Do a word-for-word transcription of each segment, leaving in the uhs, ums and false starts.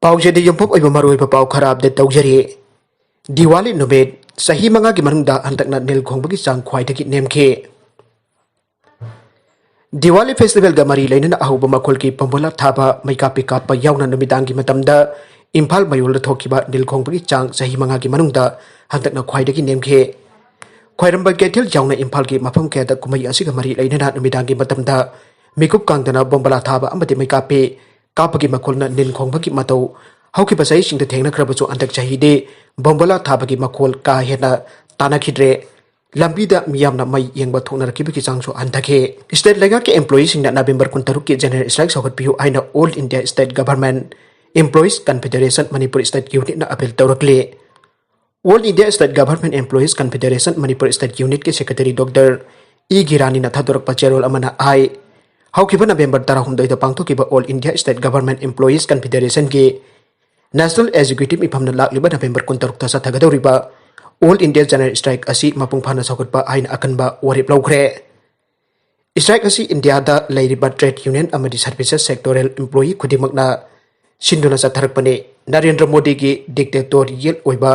ꯄꯥꯎꯆꯦꯗ ꯌꯨꯝꯐꯝ ꯑꯣꯏꯕ ꯃꯔꯨꯑꯣꯏꯕ ꯄꯥꯎ ꯈꯔ ꯑꯞꯗꯦꯠ ꯇꯧꯖꯔꯤ꯫ ꯗꯤꯋꯥꯂꯤ ꯅꯨꯃꯤꯠ ꯆꯍꯤ ꯃꯉꯥꯒꯤ ꯃꯅꯨꯡꯗ ꯍꯟꯗꯛꯅ ꯅꯤꯜ ꯈꯣꯡꯕꯒꯤ ꯆꯥꯡ ꯈ꯭ꯋꯥꯏꯗꯒꯤ ꯅꯦꯝꯈꯤ꯫ ꯗꯤꯋꯥꯂꯤ ꯐꯦꯁꯇꯤꯚꯦꯜꯒ ꯃꯔꯤ ꯂꯩꯅꯅ ꯑꯍꯧꯕ ꯃꯈꯣꯜꯒꯤ ꯕꯣꯝꯕꯣꯂꯥ ꯊꯥꯕ, ꯃꯩꯀꯥꯞꯄꯤ ꯀꯥꯞꯄ ꯌꯥꯎꯅ ꯅꯨꯃꯤꯗꯥꯡꯒꯤ ꯃꯇꯝꯗ ꯏꯝꯐꯥꯜ ꯃꯌꯣꯜꯗ ꯊꯣꯛꯈꯤꯕ ꯅꯤꯜ ꯈꯣꯡꯕꯒꯤ ꯆꯥꯡ ꯆꯍꯤ ꯃꯉꯥꯒꯤ ꯃꯅꯨꯡꯗ ꯍꯟꯗꯛꯅ ꯈ꯭ꯋꯥꯏꯗꯒꯤ ꯅꯦꯝꯈꯤ꯫ ꯈ꯭ꯋꯥꯏꯔꯝꯕꯟ ꯀꯩꯊꯦꯜ ꯌꯥꯎꯅ ꯏꯝꯐꯥꯜꯒꯤ ꯃꯐꯝ ꯀꯌꯥꯗ ꯀꯨꯝꯍꯩ ꯑꯁꯤꯒ ꯃꯔꯤ ꯂꯩꯅꯅ ꯅꯨꯃꯤꯗꯥꯡꯒꯤ ꯃꯇꯝꯗ ꯃꯤꯀꯨꯞ ꯀꯥꯡꯗꯅ ꯕꯣꯝꯕꯣꯂꯥ ꯊꯥꯕ ꯑꯃꯗꯤ ꯃꯩꯀꯥꯞꯄꯤ ꯀꯥꯞꯄꯒꯤ ꯃꯈꯣꯜꯅ ꯅꯤꯜ ꯈꯣꯡꯕꯒꯤ ꯃꯇꯧ ꯍꯧꯈꯤꯕ ꯆꯍꯤꯁꯤꯡꯗ ꯊꯦꯡꯅꯈ꯭ꯔꯕꯁꯨ ꯍꯟꯗꯛ ꯆꯍꯤꯗꯤ ꯕꯣꯝꯕꯣꯂꯥ ꯊꯥꯕꯒꯤ ꯃꯈꯣꯜ ꯀꯥ ꯍꯦꯟꯅ ꯇꯥꯅꯈꯤꯗ꯭ꯔꯦ꯫ ꯂꯝꯕꯤꯗ ꯃꯤꯌꯥꯝꯅ ꯃꯩ ꯌꯦꯡꯕ ꯊꯣꯛꯅꯔꯛꯈꯤꯕꯒꯤ ꯆꯥꯡꯁꯨ ꯍꯟꯊꯈꯤ꯫ ꯁ꯭ꯇꯦꯠ ꯂꯩꯉꯥꯛꯀꯤ ꯏꯝꯄ꯭ꯂꯣꯌꯤꯁꯤꯡꯅ ꯅꯕꯦꯝꯕꯔ ꯀꯨꯟꯇꯔꯨꯛꯀꯤ ꯖꯦꯅꯔꯦꯜ ꯁ꯭ꯇ꯭ꯔꯥꯏꯛ ꯁꯧꯒꯠꯄꯤꯌꯨ ꯍꯥꯏꯅ All India State Government Employees Confederation Manipur State Unitꯅ ꯑꯄꯤꯜ ꯇꯧꯔꯛꯂꯤ꯫ All India State Government Employees Confederation Manipur State Unitꯀꯤ ꯁꯦꯀ꯭ꯔꯦꯇꯔꯤ ꯗꯣꯛꯇꯔ ꯏ ꯒꯤꯔꯥꯅꯤꯅ ꯊꯥꯗꯣꯔꯛꯄ ꯆꯦꯔꯣꯜ ꯑꯃꯅ ꯍꯥꯏ, ꯍꯧꯈꯤꯕ ꯅꯕꯦꯝꯕꯔ ꯇꯔꯥꯍꯨꯝꯗꯣꯏꯗ ꯄꯥꯡꯊꯣꯛꯈꯤꯕ All India State Government Employees Confederationꯒꯤ National Executive ꯃꯤꯐꯝꯅ ꯂꯥꯛꯂꯤꯕ November ꯀꯨꯟꯇꯔꯨꯛꯇ ꯆꯠꯊꯒꯗꯧꯔꯤꯕ All India General Strike ꯑꯁꯤ ꯃꯄꯨꯡ ꯐꯥꯅ ꯁꯧꯒꯠꯄ ꯍꯥꯏꯅ ꯑꯀꯟꯕ ꯋꯥꯔꯦꯞ ꯂꯧꯈ꯭ꯔꯦ꯫ ꯁ꯭ꯇ꯭ꯔꯥꯏꯛ ꯑꯁꯤ ꯏꯟꯗꯤꯌꯥꯗ ꯂꯩꯔꯤꯕ ꯇ꯭ꯔꯦꯗ ꯌꯨꯅꯤꯌꯟ ꯑꯃꯗꯤ ꯁꯔꯚꯤꯁꯦꯁ ꯁꯦꯛꯇꯣꯔꯦꯜ ꯏꯝꯄ꯭ꯂꯣꯌꯤ ꯈꯨꯗꯤꯡꯃꯛꯅ ꯁꯤꯟꯗꯨꯅ ꯆꯠꯊꯔꯛꯄꯅꯤ꯫ ꯅꯔꯦꯟꯗ꯭ꯔ ꯃꯣꯗꯤꯒꯤ ꯗꯤꯛꯇꯦꯇꯣꯔꯤꯌꯦꯜ ꯑꯣꯏꯕ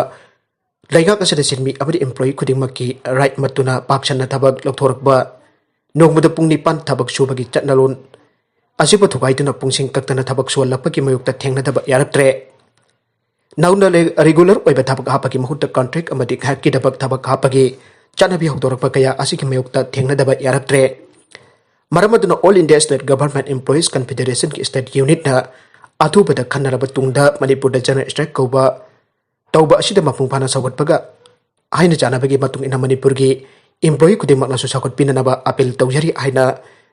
ꯂꯩꯉꯥꯛ ꯑꯁꯤꯗ ꯁꯤꯟꯃꯤ ꯑꯃꯗꯤ ꯏꯝꯄ꯭ꯂꯣꯌꯤ ꯈꯨꯗꯤꯡꯃꯛꯀꯤ ꯔꯥꯏꯠ ꯃꯠꯇꯨꯅ ꯄꯥꯛ ꯁꯟꯅ ꯊꯕꯛ ꯂꯧꯊꯣꯔꯛꯄ, ꯅꯣꯡꯃꯗ ꯄꯨꯡ ꯅꯤꯄꯥꯟ ꯊꯕꯛ ꯁꯨꯕꯒꯤ ꯆꯠꯅꯂꯣꯟ ꯑꯁꯤꯕꯨ ꯊꯨꯒꯥꯏꯗꯨꯅ ꯄꯨꯡꯁꯤꯡ ꯀꯛꯇꯅ ꯊꯕꯛ ꯁꯨꯍꯜꯂꯛꯄꯒꯤ ꯃꯥꯌꯣꯛꯇ ꯊꯦꯡꯅꯗꯕ ꯌꯥꯔꯛꯇ꯭ꯔꯦ꯫ ꯅꯧꯅ ꯔꯦ-, ꯔꯤꯒꯨꯂꯔ ꯑꯣꯏꯕ ꯊꯕꯛ ꯍꯥꯞꯄꯒꯤ ꯃꯍꯨꯠꯇ ꯀꯟꯇ꯭ꯔꯦꯛ ꯑꯃꯗꯤ ꯉꯥꯏꯍꯥꯛꯀꯤꯗꯃꯛ ꯊꯕꯛ ꯍꯥꯞꯄꯒꯤ ꯆꯠꯅꯕꯤ ꯍꯧꯗꯣꯔꯛꯄ ꯀꯌꯥ ꯑꯁꯤꯒꯤ ꯃꯥꯌꯣꯛꯇ ꯊꯦꯡꯅꯗꯕ ꯌꯥꯔꯛꯇ꯭ꯔꯦ꯫ ꯃꯔꯝ ꯑꯗꯨꯅ All India State Government Employees Confederationꯒꯤ ꯁ꯭ꯇꯦꯠ ꯌꯨꯅꯤꯠꯅ ꯑꯊꯨꯕꯗ ꯈꯟꯅꯔꯕ ꯇꯨꯡꯗ ꯃꯅꯤꯄꯨꯔꯗ ꯖꯦꯅꯔꯦꯜ ꯁ꯭ꯇ꯭ꯔꯥꯏꯛ ꯀꯧꯕ ꯇꯧꯕ ꯑꯁꯤꯗ ꯃꯄꯨꯡ ꯐꯥꯅ ꯁꯧꯒꯠꯄꯒ ꯍꯥꯏꯅ ꯆꯥꯟꯅꯕꯒꯤ ꯃꯇꯨꯡ ꯏꯟꯅ ꯃꯅꯤꯄꯨꯔꯒꯤ ꯏꯝꯄ꯭ꯂꯣꯌꯤ ꯈꯨꯗꯤꯡꯃꯛꯅꯁꯨ ꯆꯥꯎꯈꯠꯄꯤꯅꯅꯕ ꯑꯄꯤꯜ ꯇꯧꯖꯔꯤ ꯍꯥꯏꯅ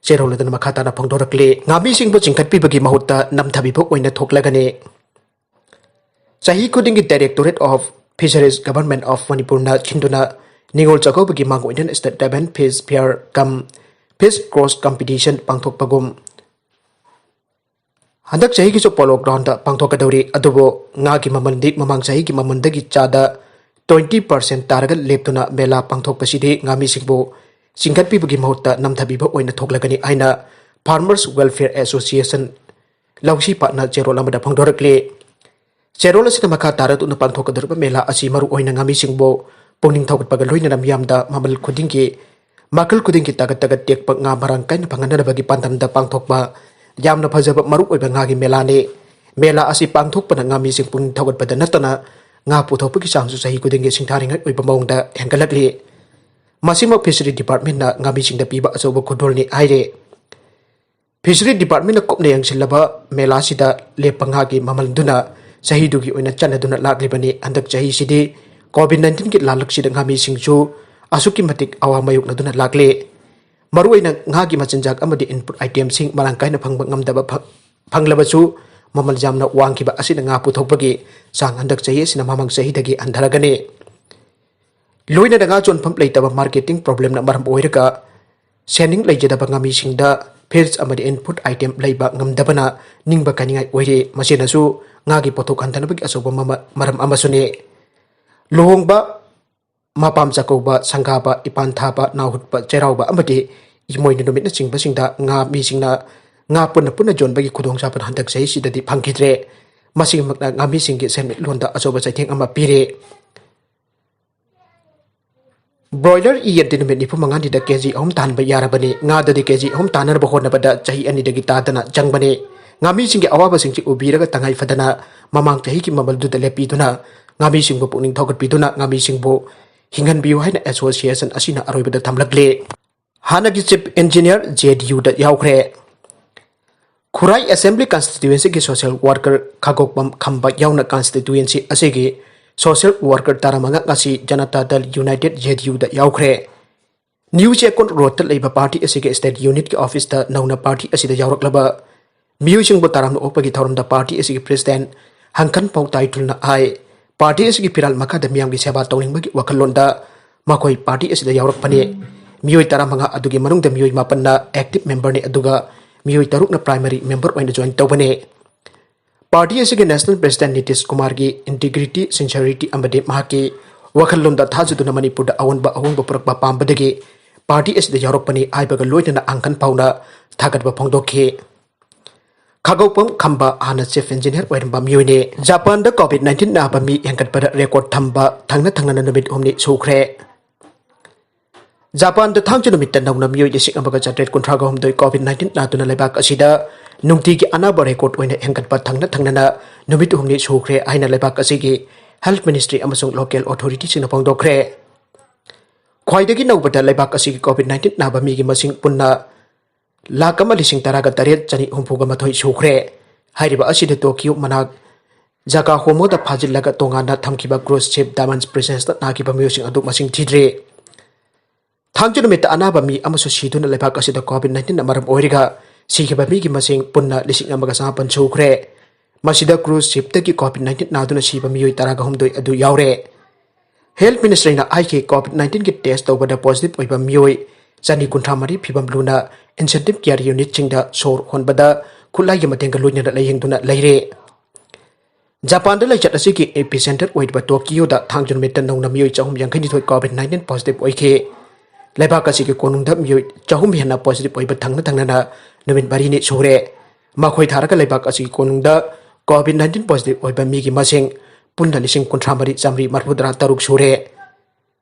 ꯆꯦꯔꯣꯜ ꯑꯗꯨꯅ ꯃꯈꯥ ꯇꯥꯅ ꯐꯣꯡꯗꯣꯔꯛꯂꯤ꯫ ꯉꯥꯃꯤꯁꯤꯡꯕꯨ ꯆꯤꯡꯈꯠꯄꯤꯕꯒꯤ ꯃꯍꯨꯠꯇ ꯅꯝꯊꯕꯤꯕ ꯑꯣꯏꯅ ꯊꯣꯛꯂꯒꯅꯤ꯫ ꯆꯍꯤ ꯈꯨꯗꯤꯡꯒꯤ Directorate of Fisheries Government of Manipurꯅ ꯁꯤꯟꯗꯨꯅ ꯅꯤꯉꯣꯜ ꯆꯥꯛꯀꯧꯕꯒꯤ ꯃꯥꯡꯑꯣꯏꯅꯅ State Level Fish Fair cum Fish Cross Competition ꯄꯥꯡꯊꯣꯛꯄꯒꯨꯝ ꯍꯟꯗꯛ ꯆꯍꯤꯒꯤꯁꯨ ꯄꯣꯂꯣ ꯒ꯭ꯔꯥꯎꯟꯗ ꯄꯥꯡꯊꯣꯛꯀꯗꯧꯔꯤ꯫ ꯑꯗꯨꯕꯨ ꯉꯥꯒꯤ ꯃꯃꯜꯗꯤ ꯃꯃꯥꯡ ꯆꯍꯤꯒꯤ ꯃꯃꯜꯗꯒꯤ ꯆꯥꯗ twenty percent ꯇꯥꯔꯒ ꯂꯦꯞꯇꯨꯅ ꯃꯦꯂꯥ ꯄꯥꯡꯊꯣꯛꯄꯁꯤꯗꯤ ꯉꯥꯃꯤꯁꯤꯡꯕꯨ ꯆꯤꯡꯈꯠꯄꯤꯕꯒꯤ ꯃꯍꯨꯠꯇ ꯅꯝꯊꯕꯤꯕ ꯑꯣꯏꯅ ꯊꯣꯛꯂꯒꯅꯤ ꯍꯥꯏꯅ Farmers Welfare Association ꯂꯧꯁꯤ ꯄꯥꯠꯅ ꯆꯦꯔꯣꯜ ꯑꯃꯗ ꯐꯣꯡꯗꯣꯔꯛꯂꯤ꯫ ꯆꯦꯔꯣꯜ ꯑꯁꯤꯅ ꯃꯈꯥ ꯇꯥꯔꯗꯨꯅ ꯄꯥꯡꯊꯣꯛꯀꯗꯧꯔꯤꯕ ꯃꯦꯂꯥ ꯑꯁꯤ ꯃꯔꯨꯑꯣꯏꯅ ꯉꯥꯃꯤꯁꯤꯡꯕꯨ ꯄꯨꯛꯅꯤꯡ ꯊꯧꯒꯠꯄꯒ ꯂꯣꯏꯅꯅ ꯃꯤꯌꯥꯝꯗ ꯃꯃꯜ ꯈꯨꯗꯤꯡꯒꯤ, ꯃꯈꯜ ꯈꯨꯗꯤꯡꯒꯤ ꯇꯥꯒꯠ ꯇꯥꯒꯠ ꯇꯦꯛꯄ ꯉꯥ ꯃꯔꯥꯡ ꯀꯥꯏꯅ ꯐꯪꯍꯟꯅꯅꯕꯒꯤ ꯄꯥꯟꯗꯝꯗ ꯄꯥꯡꯊꯣꯛꯄ ꯌꯥꯝꯅ ꯐꯖꯕ ꯃꯔꯨꯑꯣꯏꯕ ꯉꯥꯒꯤ ꯃꯦꯂꯥꯅꯤ꯫ ꯃꯦꯂꯥ ꯑꯁꯤ ꯄꯥꯡꯊꯣꯛꯄꯅ ꯉꯥꯃꯤꯁꯤꯡ ꯄꯨꯛꯅꯤꯡ ꯊꯧꯒꯠꯄꯗ ꯅꯠꯇꯅ ꯉꯥ ꯄꯨꯊꯣꯛꯄꯒꯤ ꯆꯥꯡꯁꯨ ꯆꯍꯤ ꯈꯨꯗꯤꯡꯒꯤ ꯁꯤꯡꯊꯥꯅꯤꯡꯉꯥꯏ ꯑꯣꯏꯕ ꯃꯑꯣꯡꯗ ꯍꯦꯟꯒꯠꯂꯛꯂꯤ꯫ ꯃꯁꯤꯃꯛ ꯐꯤꯁꯔꯤ ꯗꯤꯄꯥꯔꯠꯃꯦꯟꯅ ꯉꯥꯃꯤꯁꯤꯡꯗ ꯄꯤꯕ ꯑꯆꯧꯕ ꯈꯨꯗꯣꯜꯅꯤ ꯍꯥꯏꯔꯤ꯫ ꯐꯤꯁꯔꯤ ꯗꯤꯄꯥꯔꯠꯃꯦꯟꯅ ꯀꯨꯞꯅ ꯌꯦꯡꯁꯤꯜꯂꯕ ꯃꯦꯂꯥꯁꯤꯗ ꯂꯦꯞꯄ ꯉꯥꯒꯤ ꯃꯃꯜꯗꯨꯅ ꯆꯍꯤꯗꯨꯒꯤ ꯑꯣꯏꯅ ꯆꯠꯅꯗꯨꯅ ꯂꯥꯛꯂꯤꯕꯅꯤ꯫ ꯍꯟꯗꯛ ꯆꯍꯤꯁꯤꯗꯤ ꯀꯣꯚꯤꯗ ꯅꯥꯏꯟꯇꯤꯟꯒꯤ ꯂꯥꯜꯂꯛꯁꯤꯗ ꯉꯥꯃꯤꯁꯤꯡꯁꯨ ꯑꯁꯨꯛꯀꯤ ꯃꯇꯤꯛ ꯑꯋꯥ ꯃꯥꯌꯣꯛꯅꯗꯨꯅ ꯂꯥꯛꯂꯦ꯫ ꯃꯔꯨꯑꯣꯏꯅ ꯉꯥꯒꯤ ꯃꯆꯤꯟꯖꯥꯛ ꯑꯃꯗꯤ ꯏꯟꯄꯨꯠ ꯑꯥꯏꯇꯦꯝꯁꯤꯡ ꯃꯔꯥꯡ ꯀꯥꯏꯅ ꯐꯪꯕ ꯉꯝꯗꯕ ꯐ-, ꯐꯪꯂꯕꯁꯨ ꯃꯃꯜ ꯌꯥꯝꯅ ꯋꯥꯡꯈꯤꯕ ꯑꯁꯤꯅ ꯉꯥ ꯄꯨꯊꯣꯛꯄꯒꯤ ꯆꯥꯡ ꯍꯟꯗꯛ ꯆꯍꯤ ꯑꯁꯤꯅ ꯃꯃꯥꯡ ꯆꯍꯤꯗꯒꯤ ꯍꯟꯊꯔꯒꯅꯤ꯫ ꯂꯣꯏꯅꯅ ꯉꯥ ꯌꯣꯟꯐꯝ ꯂꯩꯇꯕ ꯃꯥꯔꯀꯦꯇꯤꯡ ꯄ꯭ꯔꯣꯕ꯭ꯂꯦꯝꯅ ꯃꯔꯝ ꯑꯣꯏꯔꯒ ꯁꯦꯟꯅꯤꯡ ꯂꯩꯖꯗꯕ ꯉꯥꯃꯤꯁꯤꯡꯗ ꯐꯤꯁ ꯑꯃꯗꯤ ꯏꯟꯄꯨꯠ ꯑꯥꯏꯇꯦꯝ ꯂꯩꯕ ꯉꯝꯗꯕꯅ ꯅꯤꯡꯕ ꯀꯥꯏꯅꯤꯡꯉꯥꯏ ꯑꯣꯏꯔꯤ꯫ ꯃꯁꯤꯅꯁꯨ ꯉꯥꯒꯤ ꯄꯣꯠꯊꯣꯛ ꯍꯟꯊꯅꯕꯒꯤ ꯑꯆꯧꯕ ꯃꯃ-, ꯃꯔꯝ ꯑꯃꯁꯨꯅꯤ꯫ ꯂꯨꯍꯣꯡꯕ, ꯃꯄꯥꯝ ꯆꯥꯛꯀꯧꯕ, ꯁꯪꯒꯥꯕ, ꯏꯄꯥꯟ ꯊꯥꯕ, ꯅꯥꯍꯨꯠꯄ, ꯆꯩꯔꯥꯎꯕ ꯑꯃꯗꯤ ꯏꯃꯣꯏꯅꯨ ꯅꯨꯃꯤꯠꯅꯆꯤꯡꯕꯁꯤꯡꯗ ꯉꯥ ꯃꯤꯁꯤꯡꯅ ꯉꯥ ꯄꯨꯟꯅ ꯄꯨꯟꯅ ꯌꯣꯟꯕꯒꯤ ꯈꯨꯗꯣꯡꯆꯥꯕ ꯍꯟꯗꯛ ꯆꯍꯤꯁꯤꯗꯗꯤ ꯐꯪꯈꯤꯗ꯭ꯔꯦ꯫ ꯃꯁꯤꯃꯛꯅ ꯉꯥꯃꯤꯁꯤꯡꯒꯤ ꯁꯦꯟꯃꯤꯠꯂꯣꯟꯗ ꯑꯆꯧꯕ ꯆꯩꯊꯦꯡ ꯑꯃ ꯄꯤꯔꯦ꯫ ꯕ꯭ꯔꯣꯏꯂꯔ ꯌꯦꯟꯗꯤ ꯅꯨꯃꯤꯠ ꯅꯤꯐꯨ ꯃꯉꯥꯅꯤꯗ ꯀꯦ ꯖꯤ ꯑꯍꯨꯝ ꯇꯥꯍꯟꯕ ꯌꯥꯔꯕꯅꯤ꯫ ꯉꯥꯗꯗꯤ ꯀꯦ ꯖꯤ ꯑꯍꯨꯝ ꯇꯥꯅꯅꯕ ꯍꯣꯠꯅꯕꯗ ꯆꯍꯤ ꯑꯅꯤꯗꯒꯤ ꯇꯥꯗꯅ ꯆꯪꯕꯅꯤ꯫ ꯉꯥꯃꯤꯁꯤꯡꯒꯤ ꯑꯋꯥꯕꯁꯤꯡꯁꯤ ꯎꯕꯤꯔꯒ ꯇꯉꯥꯏ ꯐꯗꯅ ꯃꯃꯥꯡ ꯆꯍꯤꯒꯤ ꯃꯃꯜꯗꯨꯗ ꯂꯦꯞꯄꯤꯗꯨꯅ ꯉꯥꯃꯤꯁꯤꯡꯕꯨ ꯄꯨꯛꯅꯤꯡ ꯊꯧꯒꯠꯄꯤꯗꯨꯅ ꯉꯥꯃꯤꯁꯤꯡꯕꯨ ꯍꯤꯡꯍꯟꯕꯤꯌꯨ ꯍꯥꯏꯅ ꯑꯦꯁꯣꯁꯤꯌꯦꯁꯟ ꯑꯁꯤꯅ ꯑꯔꯣꯏꯕꯗ ꯊꯝꯂꯛꯂꯤ꯫ ꯍꯥꯟꯅꯒꯤ ꯆꯤꯐ ꯏꯟꯖꯤꯅꯤꯌꯔ ꯖꯦ ꯗꯤ ꯌꯨꯗ ꯌꯥꯎꯈ꯭ꯔꯦ꯫ ꯈꯨꯔꯥꯏ ꯑꯦꯁꯦꯝꯕ꯭ꯂꯤ ꯀꯟꯁꯇꯤꯇ꯭ꯋꯦꯟꯁꯤꯒꯤ ꯁꯣꯁꯤꯌꯦꯜ ꯋꯥꯔꯀꯔ ꯈꯥꯒꯣꯛꯄꯝ ꯈꯝꯕ ꯌꯥꯎꯅ ꯀꯟꯁꯇꯤꯇ꯭ꯋꯦꯟꯁꯤ ꯑꯁꯤꯒꯤ ꯁꯣꯁꯤꯌꯦꯜ ꯋꯥꯔꯀꯔ ꯇꯔꯥꯃꯉꯥ ꯉꯁꯤ ꯖꯅꯇꯥ ꯗꯜ ꯌꯨꯅꯥꯏꯇꯦꯗ, ꯖꯦ ꯗꯤ ꯌꯨꯗ ꯌꯥꯎꯈ꯭ꯔꯦ꯫ ꯅ꯭ꯌꯨ ꯆꯦꯛꯀꯣꯟ ꯔꯣꯗꯇ ꯂꯩꯕ ꯄꯥꯔꯇꯤ ꯑꯁꯤꯒꯤ ꯁ꯭ꯇꯦꯠ ꯌꯨꯅꯤꯠꯀꯤ ꯑꯣꯐꯤꯁꯇ ꯅꯧꯅ ꯄꯥꯔꯇꯤ ꯑꯁꯤꯗ ꯌꯥꯎꯔꯛꯂꯕ ꯃꯤꯑꯣꯏꯁꯤꯡꯕꯨ ꯇꯔꯥꯝꯅ ꯑꯣꯛꯄꯒꯤ ꯊꯧꯔꯝꯗ ꯄꯥꯔꯇꯤ ꯑꯁꯤꯒꯤ ꯄ꯭ꯔꯦꯁꯤꯗꯦꯟꯠ ꯍꯪꯀꯟꯄꯥꯎ ꯇꯥꯏꯇꯨꯜꯅ ꯍꯥꯏ, ꯄꯥꯔꯇꯤ ꯑꯁꯤꯒꯤ ꯐꯤꯔꯥꯜ ꯃꯈꯥꯗ ꯃꯤꯌꯥꯝꯒꯤ ꯁꯦꯕꯥ ꯇꯧꯅꯤꯡꯕꯒꯤ ꯋꯥꯈꯜꯂꯣꯟꯗ ꯃꯈꯣꯏ ꯄꯥꯔꯇꯤ ꯑꯁꯤꯗ ꯌꯥꯎꯔꯛꯄꯅꯤ꯫ ꯃꯤꯑꯣꯏ ꯇꯔꯥꯃꯉꯥ ꯑꯗꯨꯒꯤ ꯃꯅꯨꯡꯗ ꯃꯤꯑꯣꯏ ꯃꯥꯄꯟꯅ ꯑꯦꯛꯇꯤꯚ ꯃꯦꯝꯕꯔꯅꯤ, ꯑꯗꯨꯒ ꯃꯤꯑꯣꯏ ꯇꯔꯨꯛꯅ ꯄ꯭ꯔꯥꯏꯃꯔꯤ ꯃꯦꯝꯕꯔ ꯑꯣꯏꯅ ꯖꯣꯏꯟ ꯇꯧꯕꯅꯤ꯫ ꯄꯥꯔꯇꯤ ꯑꯁꯤꯒꯤ ꯅꯦꯁꯅꯦꯜ ꯄ꯭ꯔꯦꯁꯤꯗꯦꯟꯠ ꯅꯤꯇꯤꯁ ꯀꯨꯃꯥꯔꯒꯤ ꯏꯟꯇꯤꯒ꯭ꯔꯤꯇꯤ, ꯁꯤꯟꯁꯤꯌꯔꯤꯇꯤ ꯑꯃꯗꯤ ꯃꯍꯥꯛꯀꯤ ꯋꯥꯈꯜꯂꯣꯟꯗ ꯊꯥꯖꯗꯨꯅ ꯃꯅꯤꯄꯨꯔꯗ ꯑꯑꯣꯟꯕ ꯑꯍꯣꯡꯕ ꯄꯨꯔꯛꯄ ꯄꯥꯝꯕꯗꯒꯤ ꯄꯥꯔꯇꯤ ꯑꯁꯤꯗ ꯌꯥꯎꯔꯛꯄꯅꯤ ꯍꯥꯏꯕꯒ ꯂꯣꯏꯅꯅ ꯍꯪꯀꯟꯄꯥꯎꯅ ꯊꯥꯒꯠꯄ ꯐꯣꯡꯗꯣꯛꯈꯤ꯫ ꯊꯥꯒꯧꯄꯝ ꯈꯝꯕ ꯍꯥꯟꯅ ꯆꯤꯐ ꯏꯟꯖꯤꯅꯤꯌꯔ ꯑꯣꯏꯔꯝꯕ ꯃꯤꯑꯣꯏꯅꯤ꯫ ꯖꯄꯥꯟꯗ ꯀꯣꯚꯤꯗ ꯅꯥꯏꯟꯇꯤꯟ ꯅꯥꯕ ꯃꯤ ꯍꯦꯟꯒꯠꯄꯗ ꯔꯦꯀꯣꯔꯗ ꯊꯝꯕ ꯊꯪꯅ ꯊꯪꯅꯅ ꯅꯨꯃꯤꯠ ꯍꯨꯝꯅꯤ ꯁꯨꯈ꯭ꯔꯦ꯫ ꯖꯄꯥꯟꯗ ꯊꯥꯡꯖ ꯅꯨꯃꯤꯠꯇ ꯅꯧꯅ ꯃꯤꯑꯣꯏ ꯂꯤꯁꯤꯡ ꯑꯃꯒ ꯆꯥꯇ꯭ꯔꯦꯠ ꯀꯨꯟꯊ꯭ꯔꯥꯒ ꯍꯨꯝꯗꯣꯏ ꯀꯣꯚꯤꯗ ꯅꯥꯏꯟꯇꯤꯟ ꯅꯥꯗꯨꯅ ꯂꯩꯕꯥꯛ ꯑꯁꯤꯗ ꯅꯨꯡꯇꯤꯒꯤ ꯑꯅꯥꯕ ꯔꯦꯀꯣꯔꯗ ꯑꯣꯏꯅ ꯍꯦꯟꯒꯠꯄ ꯊꯪꯅ ꯊꯪꯅꯅ ꯅꯨꯃꯤꯠ ꯍꯨꯝꯅꯤ ꯁꯨꯈ꯭ꯔꯦ ꯍꯥꯏꯅ ꯂꯩꯕꯥꯛ ꯑꯁꯤꯒꯤ ꯍꯦꯜꯊ ꯃꯤꯅꯤꯁꯇ꯭ꯔꯤ ꯑꯃꯁꯨꯡ ꯂꯣꯀꯦꯜ ꯑꯣꯊꯣꯔꯤꯇꯤꯁꯤꯡꯅ ꯐꯣꯡꯗꯣꯛꯈ꯭ꯔꯦ꯫ ꯈ꯭ꯋꯥꯏꯗꯒꯤ ꯅꯧꯕꯗ ꯂꯩꯕꯥꯛ ꯑꯁꯤꯒꯤ ꯀꯣꯚꯤꯗ ꯅꯥꯏꯟꯇꯤꯟ ꯅꯥꯕ ꯃꯤꯒꯤ ꯃꯁꯤꯡ ꯄꯨꯟꯅ ꯂꯥꯈ ꯑꯃ ꯂꯤꯁꯤꯡ ꯇꯔꯥꯒ ꯇꯔꯦꯠ ꯆꯅꯤ ꯍꯨꯝꯐꯨꯒ ꯃꯥꯊꯣꯏ ꯁꯨꯈ꯭ꯔꯦ꯫ ꯍꯥꯏꯔꯤꯕ ꯑꯁꯤꯗ ꯇꯣꯀꯤꯌꯣ ꯃꯅꯥꯛ ꯖꯒꯥ ꯍꯣꯃꯣꯗ ꯐꯥꯖꯤꯜꯂꯒ ꯇꯣꯉꯥꯟꯅ ꯊꯝꯈꯤꯕ ꯀ꯭ꯔꯨꯖ ꯁꯤꯞ ꯗꯥꯏꯃꯟꯁ ꯄ꯭ꯔꯤꯟꯁꯦꯁꯇ ꯅꯥꯈꯤꯕ ꯃꯤꯑꯣꯏꯁꯤꯡ ꯑꯗꯨ ꯃꯁꯤꯡ ꯊꯤꯗ꯭ꯔꯤ꯫ ꯊꯥꯡꯖ ꯅꯨꯃꯤꯠꯇ ꯑꯅꯥꯕ ꯃꯤ ꯑꯃꯁꯨ ꯁꯤꯗꯨꯅ ꯂꯩꯕꯥꯛ ꯑꯁꯤꯗ ꯀꯣꯚꯤꯗ ꯅꯥꯏꯟꯇꯤꯟꯅ ꯃꯔꯝ ꯑꯣꯏꯔꯒ ꯁꯤꯈꯤꯕ ꯃꯤꯒꯤ ꯃꯁꯤꯡ ꯄꯨꯟꯅ ꯂꯤꯁꯤꯡ ꯑꯃꯒ ꯆꯃꯥꯄꯟ ꯁꯨꯈ꯭ꯔꯦ꯫ ꯃꯁꯤꯗ ꯀ꯭ꯔꯨꯖ ꯁꯤꯞꯇꯒꯤ ꯀꯣꯚꯤꯗ ꯅꯥꯏꯟꯇꯤꯟ ꯅꯥꯗꯨꯅ ꯁꯤꯕ ꯃꯤꯑꯣꯏ ꯇꯔꯥꯒ ꯍꯨꯝꯗꯣꯏ ꯑꯗꯨ ꯌꯥꯎꯔꯦ꯫ ꯍꯦꯜꯊ ꯃꯤꯅꯤꯁꯇ꯭ꯔꯤꯅ ꯍꯥꯏꯈꯤ, ꯀꯣꯚꯤꯗ ꯅꯥꯏꯟꯇꯤꯟꯒꯤ ꯇꯦꯁ ꯇꯧꯕꯗ ꯄꯣꯖꯤꯇꯤꯚ ꯑꯣꯏꯕ ꯃꯤꯑꯣꯏ ꯆꯅꯤ ꯀꯨꯟꯊ꯭ꯔꯥ ꯃꯔꯤ ꯐꯤꯕꯝ ꯂꯨꯅ ꯏꯟꯇꯦꯟꯁꯤꯚ ꯀꯦꯌꯔ ꯌꯨꯅꯤꯠꯁꯤꯡꯗ ꯁꯣꯔ ꯍꯣꯟꯕꯗ ꯈꯨꯠꯂꯥꯏꯒꯤ ꯃꯇꯦꯡꯒ ꯂꯣꯏꯅꯅ ꯂꯥꯌꯦꯡꯗꯨꯅ ꯂꯩꯔꯦ꯫ ꯖꯄꯥꯟꯗ ꯂꯥꯏꯆꯠ ꯑꯁꯤꯒꯤ ꯏꯄꯤꯁꯦꯟꯇꯔ ꯑꯣꯏꯔꯤꯕ ꯇꯣꯀꯤꯌꯣꯗ ꯊꯥꯡꯖ ꯅꯨꯃꯤꯠꯇ ꯅꯧꯅ ꯃꯤꯑꯣꯏ ꯆꯍꯨꯝ ꯌꯥꯡꯈꯩꯅꯤꯊꯣꯏ ꯀꯣꯚꯤꯗ ꯅꯥꯏꯟꯇꯤꯟ ꯄꯣꯖꯤꯇꯤꯚ ꯑꯣꯏꯈꯤ꯫ ꯂꯩꯕꯥꯛ ꯑꯁꯤꯒꯤ ꯀꯣꯅꯨꯡꯗ ꯃꯤꯑꯣꯏ ꯆꯍꯨꯝ ꯍꯦꯟꯅ ꯄꯣꯖꯤꯇꯤꯚ ꯑꯣꯏꯕ ꯊꯪꯅ ꯊꯪꯅꯅ ꯅꯨꯃꯤꯠ ꯃꯔꯤꯅꯤ ꯁꯨꯔꯦ꯫ ꯃꯈꯣꯏ ꯊꯥꯔꯒ ꯂꯩꯕꯥꯛ ꯑꯁꯤꯒꯤ ꯀꯣꯅꯨꯡꯗ ꯀꯣꯚꯤꯗ ꯅꯥꯏꯟꯇꯤꯟ ꯄꯣꯖꯤꯇꯤꯚ ꯑꯣꯏꯕ ꯃꯤꯒꯤ ꯃꯁꯤꯡ ꯄꯨꯟꯅ ꯂꯤꯁꯤꯡ ꯀꯨꯟꯊ꯭ꯔꯥ ꯃꯔꯤ ꯆꯥꯃꯔꯤ ꯃꯔꯤꯐꯨꯇꯔꯥ ꯇꯔꯨꯛ ꯁꯨꯔꯦ꯫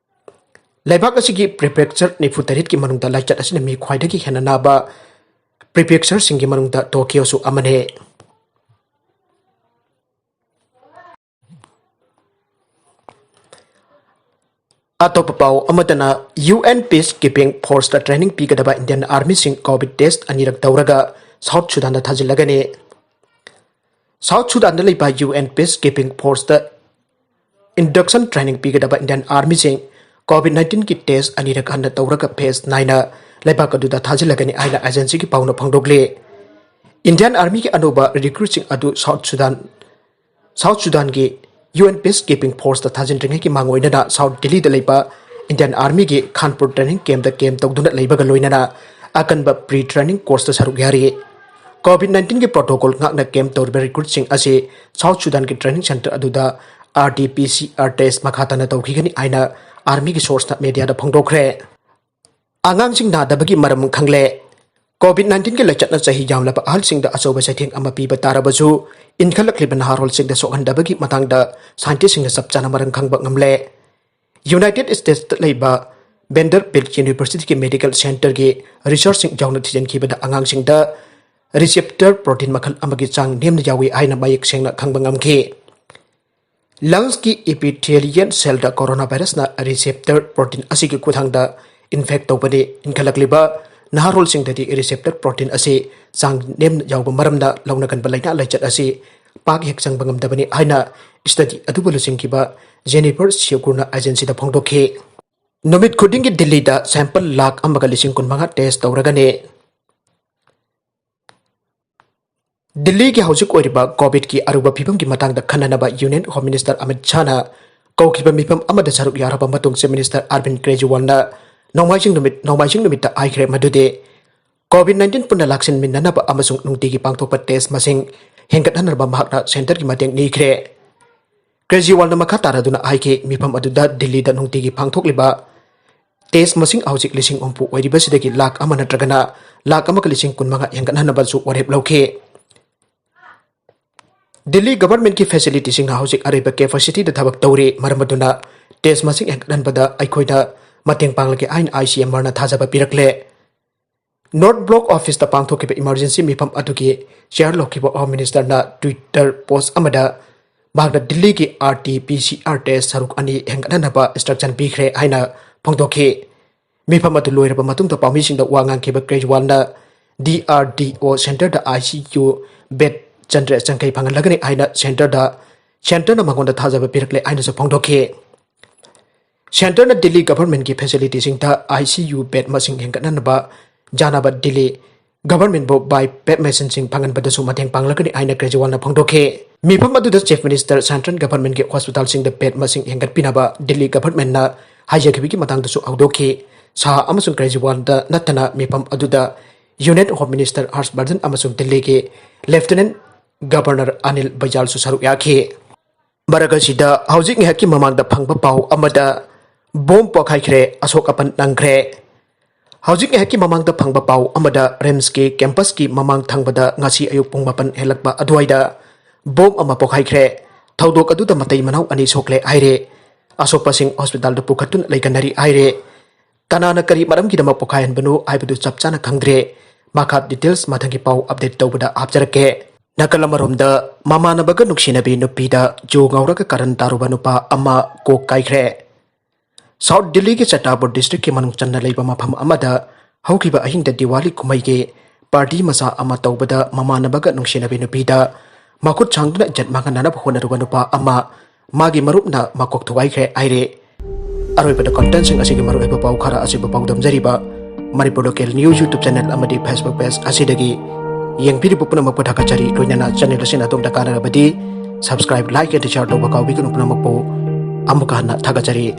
ꯂꯩꯕꯥꯛ ꯑꯁꯤꯒꯤ ꯄ꯭ꯔꯤꯐꯦꯛꯆꯔ ꯅꯤꯐꯨ ꯇꯔꯦꯠꯀꯤ ꯃꯅꯨꯡꯗ ꯂꯥꯏꯆꯠ ꯑꯁꯤꯅ ꯃꯤ ꯈ꯭ꯋꯥꯏꯗꯒꯤ ꯍꯦꯟꯅ ꯅꯥꯕ ꯄ꯭ꯔꯤꯐꯦꯛꯆꯔꯁꯤꯡꯒꯤ ꯃꯅꯨꯡꯗ ꯇꯣꯀꯤꯌꯣꯁꯨ ꯑꯃꯅꯤ꯫ ꯑꯇꯣꯞꯄ ꯄꯥꯎ ꯑꯃꯗꯅ, U N peacekeeping force training ꯄꯤꯒꯗꯕ ꯏꯟꯗꯤꯌꯟ ꯑꯥꯔꯃꯤꯁꯤꯡ ꯀꯣꯚꯤꯗ ꯇꯦꯁ ꯑꯅꯤꯔꯛ ꯇꯧꯔꯒ ꯁꯥꯎꯠ ꯁꯨꯗꯥꯟꯗ ꯊꯥꯖꯤꯜꯂꯒꯅꯤ꯫ ꯁꯥꯎꯠ ꯁꯨꯗꯥꯟꯗ ꯂꯩꯕ U N peacekeeping force induction training ꯄꯤꯒꯗꯕ ꯏꯟꯗꯤꯌꯟ ꯑꯥꯔꯃꯤꯁꯤꯡ ꯀꯣꯚꯤꯗ ꯅꯥꯏꯟꯇꯤꯟꯒꯤ ꯇꯦꯁ ꯑꯅꯤꯔꯛ ꯍꯟꯅ ꯇꯧꯔꯒ ꯐꯦꯖ ꯅꯥꯏꯅ ꯂꯩꯕꯥꯛ ꯑꯗꯨꯗ ꯊꯥꯖꯤꯜꯂꯒꯅꯤ ꯍꯥꯏꯅ ꯑꯦꯖꯦꯟꯁꯤꯒꯤ ꯄꯥꯎꯅ ꯐꯣꯡꯗꯣꯛꯂꯤ꯫ ꯏꯟꯗꯤꯌꯟ ꯑꯥꯔꯃꯤꯒꯤ ꯑꯅꯧꯕ ꯔꯤꯀ꯭ꯔꯨꯠꯁꯤꯡ ꯑꯗꯨ ꯁꯥꯎꯠ ꯁꯨꯗꯥꯟ, ꯁꯥꯎꯠ ꯁꯨꯗꯥꯟꯒꯤ U N peacekeeping force ꯊꯥꯖꯤꯟꯗ꯭ꯔꯤꯉꯩꯒꯤ ꯃꯥꯡꯑꯣꯏꯅꯅ ꯁꯥꯎꯠ ꯗꯤꯜꯂꯤꯗ ꯂꯩꯕ ꯏꯟꯗꯤꯌꯟ ꯑꯥꯔꯃꯤꯒꯤ ꯈꯥꯟꯄꯨꯔ ꯇ꯭ꯔꯦꯅꯤꯡ ꯀꯦꯝꯞꯇ ꯀꯦꯝꯞ ꯇꯧꯗꯨꯅ ꯂꯩꯕꯒ ꯂꯣꯏꯅꯅ ꯑꯀꯟꯕ ꯄ꯭ꯔꯤ ꯇ꯭ꯔꯦꯅꯤꯡ ꯀꯣꯔꯁꯇ ꯁꯔꯨꯛ ꯌꯥꯔꯤ꯫ ꯀꯣꯚꯤꯗ ꯅꯥꯏꯟꯇꯤꯟꯒꯤ ꯄ꯭ꯔꯣꯇꯣꯀꯣꯜ ꯉꯥꯛꯅ ꯀꯦꯝꯞ ꯇꯧꯔꯤꯕ ꯔꯤꯀ꯭ꯔꯨꯠꯁꯤꯡ ꯑꯁꯤ ꯁꯥꯎꯠ ꯁꯨꯗꯥꯟꯒꯤ ꯇ꯭ꯔꯦꯅꯤꯡ ꯁꯦꯟꯇꯔ ꯑꯗꯨꯗ R T P C R test ꯃꯈꯥ ꯇꯥꯅ ꯇꯧꯈꯤꯒꯅꯤ ꯍꯥꯏꯅ ꯑꯥꯔꯃꯤꯒꯤ ꯁꯣꯔꯁꯅ ꯃꯦꯗꯤꯌꯥꯗ ꯐꯣꯡꯗꯣꯛꯈ꯭ꯔꯦ꯫ ꯑꯉꯥꯡꯁꯤꯡ ꯅꯥꯗꯕꯒꯤ ꯃꯔꯝ ꯈꯪꯂꯦ꯫ ꯀꯣꯚꯤꯗ ꯅꯥꯏꯟꯇꯤꯟꯒꯤ ꯂꯥꯏꯆꯠꯅ ꯆꯍꯤ ꯌꯥꯝꯂꯕ ꯑꯍꯜꯁꯤꯡꯗ ꯑꯆꯧꯕ ꯆꯩꯊꯦꯡ ꯑꯃ ꯄꯤꯕ ꯇꯥꯔꯕꯁꯨ, ꯏꯟꯈꯠꯂꯛꯂꯤꯕ ꯅꯍꯥꯔꯣꯜꯁꯤꯡꯗ ꯁꯣꯛꯍꯟꯗꯕꯒꯤ ꯃꯇꯥꯡꯗ ꯁꯥꯏꯟꯇꯤꯁꯁꯤꯡꯅ ꯆꯞ ꯆꯥꯅ ꯃꯔꯝ ꯈꯪꯕ ꯉꯝꯂꯦ꯫ ꯌꯨꯅꯥꯏꯇꯦꯗ ꯁ꯭ꯇꯦꯠꯁꯇ ꯂꯩꯕ ꯚꯦꯟꯗꯔꯕꯤꯜꯠ ꯌꯨꯅꯤꯚꯔꯁꯤꯇꯤꯒꯤ ꯃꯦꯗꯤꯀꯦꯜ ꯁꯦꯟꯇꯔꯒꯤ ꯔꯤꯁꯔꯆꯁꯤꯡ ꯌꯥꯎꯅ ꯊꯤꯖꯤꯟꯈꯤꯕꯗ ꯑꯉꯥꯡꯁꯤꯡꯗ ꯔꯤꯁꯦꯞꯇꯔ ꯄ꯭ꯔꯣꯇꯤꯟ ꯃꯈꯜ ꯑꯃꯒꯤ ꯆꯥꯡ ꯅꯦꯝꯅ ꯌꯥꯎꯏ ꯍꯥꯏꯅ ꯃꯌꯦꯛ ꯁꯦꯡꯅ ꯈꯪꯕ ꯉꯝꯈꯤ꯫ ꯂꯪꯁꯀꯤ ꯏꯄꯤꯊꯦꯂꯤꯌꯦꯜ ꯁꯦꯜꯗ ꯀꯣꯔꯣꯅꯥ ꯚꯥꯏꯔꯁꯅ ꯔꯤꯁꯦꯞꯇꯔ ꯄ꯭ꯔꯣꯇꯤꯟ ꯑꯁꯤꯒꯤ ꯈꯨꯠꯊꯥꯡꯗ ꯏꯟꯐꯦꯛ ꯇꯧꯕꯅꯤ꯫ ꯏꯟꯈꯠꯂꯛꯂꯤꯕ ꯅꯍꯥꯔꯣꯜꯁꯤꯡꯗꯗꯤ ꯔꯤꯁꯦꯞꯇꯔ ꯄ꯭ꯔꯣꯇꯤꯟ ꯑꯁꯤ ꯆꯥꯡ ꯅꯦꯝꯅ ꯌꯥꯎꯕ ꯃꯔꯝꯅ ꯂꯧꯅꯒꯟꯕ ꯂꯥꯏꯅꯥ ꯂꯥꯏꯆꯠ ꯑꯁꯤ ꯄꯥꯛ ꯍꯦꯛ ꯆꯪꯕ ꯉꯝꯗꯕꯅꯤ ꯍꯥꯏꯅ ꯁ꯭ꯇꯗꯤ ꯑꯗꯨꯕꯨ ꯂꯨꯆꯤꯡꯈꯤꯕ ꯖꯦꯅꯤꯐꯔ ꯁꯤꯌꯣꯒꯨꯔꯅ ꯑꯦꯖꯦꯟꯁꯤꯗ ꯐꯣꯡꯗꯣꯛꯈꯤ꯫ ꯅꯨꯃꯤꯠ ꯈꯨꯗꯤꯡꯒꯤ ꯗꯤꯜꯂꯤꯗ ꯁꯦꯝꯄꯜ ꯂꯥꯈ ꯑꯃꯒ ꯂꯤꯁꯤꯡ ꯀꯨꯟꯃꯉꯥ ꯇꯦꯁ ꯇꯧꯔꯒꯅꯤ꯫ ꯗꯤꯜꯂꯤꯒꯤ ꯍꯧꯖꯤꯛ ꯑꯣꯏꯔꯤꯕ ꯀꯣꯚꯤꯗꯀꯤ ꯑꯔꯨꯕ ꯐꯤꯕꯝꯒꯤ ꯃꯇꯥꯡꯗ ꯈꯟꯅꯅꯕ ꯌꯨꯅꯤꯌꯟ ꯍꯣꯝ ꯃꯤꯅꯤꯁꯇꯔ ꯑꯃꯤꯠ ꯁꯥꯍꯅ ꯀꯧꯈꯤꯕ ꯃꯤꯐꯝ ꯑꯃꯗ ꯁꯔꯨꯛ ꯌꯥꯔꯕ ꯃꯇꯨꯡ ꯆꯤꯐ ꯃꯤꯅꯤꯁꯇꯔ ꯑꯔꯕꯤꯟ ꯀ꯭ꯔꯦꯖꯤꯋꯥꯜꯅ ꯅꯣꯡꯃꯥꯏꯖꯤꯡ ꯅꯨꯃꯤꯠ, ꯅꯣꯡꯃꯥꯏꯖꯤꯡ ꯅꯨꯃꯤꯠꯇ ꯍꯥꯏꯈ꯭ꯔꯦ ꯃꯗꯨꯗꯤ ꯀꯣꯚꯤꯗ ꯅꯥꯏꯟꯇꯤꯟ ꯄꯨꯟꯅ ꯂꯥꯛꯁꯤꯟꯃꯤꯟꯅꯅꯕ ꯑꯃꯁꯨꯡ ꯅꯨꯡꯇꯤꯒꯤ ꯄꯥꯡꯊꯣꯛꯄ ꯇꯦꯁ ꯃꯁꯤꯡ ꯍꯦꯟꯒꯠꯍꯟꯅꯕ ꯃꯍꯥꯛꯅ ꯁꯦꯟꯇꯔꯒꯤ ꯃꯇꯦꯡ ꯅꯤꯈ꯭ꯔꯦ꯫ ꯀ꯭ꯔꯦꯖꯤꯋꯥꯜꯅ ꯃꯈꯥ ꯇꯥꯔꯗꯨꯅ ꯍꯥꯏꯈꯤ, ꯃꯤꯐꯝ ꯑꯗꯨꯗ ꯗꯤꯜꯂꯤꯗ ꯅꯨꯡꯇꯤꯒꯤ ꯄꯥꯡꯊꯣꯛꯂꯤꯕ ꯇꯦꯁ ꯃꯁꯤꯡ ꯍꯧꯖꯤꯛ ꯂꯤꯁꯤꯡ ꯍꯨꯝꯐꯨ ꯑꯣꯏꯔꯤꯕꯁꯤꯗꯒꯤ ꯂꯥꯈ ꯑꯃ ꯅꯠꯇ꯭ꯔꯒꯅ ꯂꯥꯈ ꯑꯃꯒ ꯂꯤꯁꯤꯡ ꯀꯨꯟꯃꯉꯥ ꯍꯦꯟꯒꯠꯍꯟꯅꯕꯁꯨ ꯋꯥꯔꯦꯞ ꯂꯧꯈꯤ꯫ ꯗꯤꯜꯂꯤ ꯒꯚꯔꯟꯃꯦꯟꯠꯀꯤ ꯐꯦꯁꯤꯂꯤꯇꯤꯁꯤꯡ ꯍꯧꯖꯤꯛ ꯑꯔꯩꯕ ꯀꯦꯄꯥꯁꯤꯇꯤꯗ ꯊꯕꯛ ꯇꯧꯔꯤ, ꯃꯔꯝ ꯑꯗꯨꯅ ꯇꯦꯁ ꯃꯁꯤꯡ ꯍꯦꯟꯒꯠꯍꯟꯕꯗ ꯑꯩꯈꯣꯏꯅ ꯃꯇꯦꯡ ꯄꯥꯡꯂꯒꯦ ꯍꯥꯏꯅ ꯑꯥꯏ ꯁꯤ ꯑꯦꯝ ꯑꯥꯔꯅ ꯊꯥꯖꯕ ꯄꯤꯔꯛꯂꯦ꯫ ꯅꯣꯔꯠ ꯕ꯭ꯂꯣꯛ ꯑꯣꯐꯤꯁꯇ ꯄꯥꯡꯊꯣꯛꯈꯤꯕ ꯏꯃꯔꯖꯦꯟꯁꯤ ꯃꯤꯐꯝ ꯑꯗꯨꯒꯤ ꯆꯤꯌꯥꯔ ꯂꯧꯈꯤꯕ ꯍꯣꯝ ꯃꯤꯅꯤꯁꯇꯔꯅ ꯇ꯭ꯋꯤꯇꯔ ꯄꯣꯁ ꯑꯃꯗ ꯃꯍꯥꯛꯅ ꯗꯤꯜꯂꯤꯒꯤ R T P C R test ꯁꯔꯨꯛ ꯑꯅꯤ ꯍꯦꯟꯒꯠꯍꯟꯅꯕ ꯏꯟꯁꯇ꯭ꯔꯛꯁꯟ ꯄꯤꯈ꯭ꯔꯦ ꯍꯥꯏꯅ ꯐꯣꯡꯗꯣꯛꯈꯤ꯫ ꯃꯤꯐꯝ ꯑꯗꯨ ꯂꯣꯏꯔꯕ ꯃꯇꯨꯡꯗ ꯄꯥꯎꯃꯤꯁꯤꯡꯗ ꯋꯥ ꯉꯥꯡꯈꯤꯕ ꯀ꯭ꯔꯦꯖꯤꯋꯥꯜꯅ ꯗꯤ ꯑꯥꯔ ꯗꯤ ꯑꯣ ꯁꯦꯟꯇꯔꯗ ꯑꯥꯏ ꯁꯤ ꯌꯨ ꯕꯦꯗ ꯆꯟꯗ꯭ꯔ ꯆꯪꯈꯩ ꯐꯪꯍꯜꯂꯒꯅꯤ ꯍꯥꯏꯅ ꯁꯦꯟꯇꯔꯗ, ꯁꯦꯟꯇꯔꯅ ꯃꯉꯣꯟꯗ ꯊꯥꯖꯕ ꯄꯤꯔꯛꯂꯦ ꯍꯥꯏꯅꯁꯨ ꯐꯣꯡꯗꯣꯛꯈꯤ꯫ ꯁꯦꯟꯇꯔꯅ ꯗꯤꯜꯂꯤ ꯒꯚꯔꯟꯃꯦꯟꯠꯀꯤ ꯐꯦꯁꯤꯂꯤꯇꯤꯁꯤꯡꯗ ꯑꯥꯏ ꯁꯤ ꯌꯨ ꯕꯦꯗ ꯃꯁꯤꯡ ꯍꯦꯟꯒꯠꯍꯟꯅꯕ ꯌꯥꯅꯕ ꯗꯤꯜꯂꯤ ꯒꯚꯔꯟꯃꯦꯟꯠꯕꯨ ꯕꯥꯏ ꯕꯦꯗ ꯃꯦꯁꯤꯟꯁꯤꯡ ꯐꯪꯍꯟꯕꯗꯁꯨ ꯃꯇꯦꯡ ꯄꯥꯡꯂꯒꯅꯤ ꯍꯥꯏꯅ ꯀ꯭ꯔꯦꯖꯤꯋꯥꯜꯅ ꯐꯣꯡꯗꯣꯛꯈꯤ꯫ ꯃꯤꯐꯝ ꯑꯗꯨꯗ ꯆꯤꯐ ꯃꯤꯅꯤꯁꯇꯔ ꯁꯦꯟꯇ꯭ꯔꯦꯜ ꯒꯚꯔꯟꯃꯦꯟꯠꯀꯤ ꯍꯣꯁꯄꯤꯇꯥꯜꯁꯤꯡꯗ ꯕꯦꯗ ꯃꯁꯤꯡ ꯍꯦꯟꯒꯠꯄꯤꯅꯕ ꯗꯤꯜꯂꯤ ꯒꯚꯔꯟꯃꯦꯟꯠꯅ ꯍꯥꯏꯖꯈꯤꯕꯒꯤ ꯃꯇꯥꯡꯗꯁꯨ ꯍꯧꯗꯣꯛꯈꯤ꯫ ꯁꯥꯍ ꯑꯃꯁꯨꯡ ꯀ꯭ꯔꯦꯖꯤꯋꯥꯜꯗ ꯅꯠꯇꯅ ꯃꯤꯐꯝ ꯑꯗꯨꯗ ꯌꯨꯅꯤꯌꯟ ꯍꯣꯝ ꯃꯤꯅꯤꯁꯇꯔ ꯍꯔꯁ ꯕꯔꯙꯟ ꯑꯃꯁꯨꯡ ꯗꯤꯜꯂꯤꯒꯤ ꯂꯦꯐꯇꯤꯅꯦꯟꯠ ꯒꯚꯔꯅꯔ ꯑꯅꯤꯜ ꯕꯩꯖꯥꯜꯁꯨ ꯁꯔꯨꯛ ꯌꯥꯈꯤ꯫ ꯃꯔꯛ ꯑꯁꯤꯗ ꯍꯧꯖꯤꯛ ꯉꯥꯏꯍꯥꯛꯀꯤ ꯃꯃꯥꯡꯗ ꯐꯪꯕ ꯄꯥꯎ ꯑꯃꯗ ꯕꯣꯝ ꯄꯣꯈꯥꯏꯈ꯭ꯔꯦ, ꯑꯁꯣꯛ ꯑꯄꯟ ꯅꯪꯈ꯭ꯔꯦ꯫ ꯍꯧꯖꯤꯛ ꯉꯥꯏꯍꯥꯛꯀꯤ ꯃꯃꯥꯡꯗ ꯐꯪꯕ ꯄꯥꯎ ꯑꯃꯗ ꯔꯤꯝꯁꯀꯤ ꯀꯦꯝꯄꯁꯀꯤ ꯃꯃꯥꯡ ꯊꯪꯕꯗ ꯉꯁꯤ ꯑꯌꯨꯛ ꯄꯨꯡ ꯃꯥꯄꯟ ꯍꯦꯜꯂꯛꯄ ꯑꯗꯨꯋꯥꯏꯗ ꯕꯣꯝ ꯑꯃ ꯄꯣꯈꯥꯏꯈ꯭ꯔꯦ꯫ ꯊꯧꯗꯣꯛ ꯑꯗꯨꯗ ꯃꯇꯩ ꯃꯅꯥꯎ ꯑꯅꯤ ꯁꯣꯛꯂꯦ ꯍꯥꯏꯔꯦ꯫ ꯑꯁꯣꯛꯄꯁꯤꯡ ꯍꯣꯁꯄꯤꯇꯥꯜꯗ ꯄꯨꯈꯠꯇꯨꯅ ꯂꯩꯒꯅꯔꯤ ꯍꯥꯏꯔꯦ꯫ ꯀꯅꯥꯅ ꯀꯔꯤ ꯃꯔꯝꯒꯤꯗꯃꯛ ꯄꯣꯈꯥꯏꯍꯟꯕꯅꯣ ꯍꯥꯏꯕꯗꯨ ꯆꯞ ꯆꯥꯅ ꯈꯪꯗ꯭ꯔꯦ꯫ ꯃꯈꯥ ꯗꯤꯇꯦꯜꯁ ꯃꯊꯪꯒꯤ ꯄꯥꯎ ꯑꯞꯗꯦꯠ ꯇꯧꯕꯗ ꯍꯥꯞꯆꯔꯛꯀꯦ꯫ ꯅꯥꯀꯜ ꯑꯃꯔꯣꯝꯗ ꯃꯃꯥꯟꯅꯕꯒ ꯅꯨꯡꯁꯤꯅꯕꯤ ꯅꯨꯄꯤꯗ ꯖꯨ ꯉꯥꯎꯔꯒ ꯀꯔꯟ ꯇꯥꯔꯨꯕ ꯅꯨꯄꯥ ꯑꯃ ꯀꯣꯛ ꯀꯥꯏꯈ꯭ꯔꯦ꯫ ꯁꯥꯎꯠ ꯗꯤꯜꯂꯤꯒꯤ ꯆꯇꯥꯄꯨꯔ ꯗꯤꯁꯇ꯭ꯔꯤꯛꯀꯤ ꯃꯅꯨꯡ ꯆꯟꯅ ꯂꯩꯕ ꯃꯐꯝ ꯑꯃꯗ ꯍꯧꯈꯤꯕ ꯑꯍꯤꯡꯗ ꯗꯤꯋꯥꯂꯤ ꯀꯨꯝꯍꯩꯒꯤ ꯄꯥꯔꯇꯤ ꯃꯆꯥ ꯑꯃ ꯇꯧꯕꯗ ꯃꯃꯥꯟꯅꯕꯒ ꯅꯨꯡꯁꯤꯅꯕꯤ ꯅꯨꯄꯤꯗ ꯃꯈꯨꯠ ꯁꯥꯡꯗꯨꯅ ꯏꯖꯠ ꯃꯥꯡꯍꯟꯅꯅꯕ ꯍꯣꯠꯅꯔꯨꯕ ꯅꯨꯄꯥ ꯑꯃ ꯃꯥꯒꯤ ꯃꯔꯨꯞꯅ ꯃꯀꯣꯛ ꯊꯨꯒꯥꯏꯈ꯭ꯔꯦ ꯍꯥꯏꯔꯦ꯫ ꯑꯔꯣꯏꯕꯗ ꯀꯟꯇꯦꯟꯁꯤꯡ ꯑꯁꯤꯒꯤ ꯃꯔꯨꯑꯣꯏꯕ ꯄꯥꯎ ꯈꯔ ꯑꯁꯤꯕꯨ ꯄꯥꯎꯗꯝꯖꯔꯤꯕ Manipur local news YouTube channel ꯑꯃꯗꯤ ꯐꯦꯁꯕꯨꯛ ꯄꯦꯖ ꯑꯁꯤꯗꯒꯤ ꯌꯦꯡꯕꯤꯔꯤꯕ ꯄꯨꯝꯅꯃꯛꯄꯨ ꯊꯥꯒꯠꯆꯔꯤ꯫ ꯂꯣꯏꯅꯅ ꯆꯦꯅꯦꯜ ꯑꯁꯤꯅ ꯑꯗꯣꯝꯗ ꯀꯥꯟꯅꯔꯕꯗꯤ subscribe, like and share ꯇꯧꯕ ꯀꯥꯎꯕꯤꯒꯅꯨ꯫ ꯄꯨꯝꯅꯃꯛꯄꯨ ꯑꯃꯨꯛꯀ ꯍꯟꯅ ꯊꯥꯒꯠꯆꯔꯤ꯫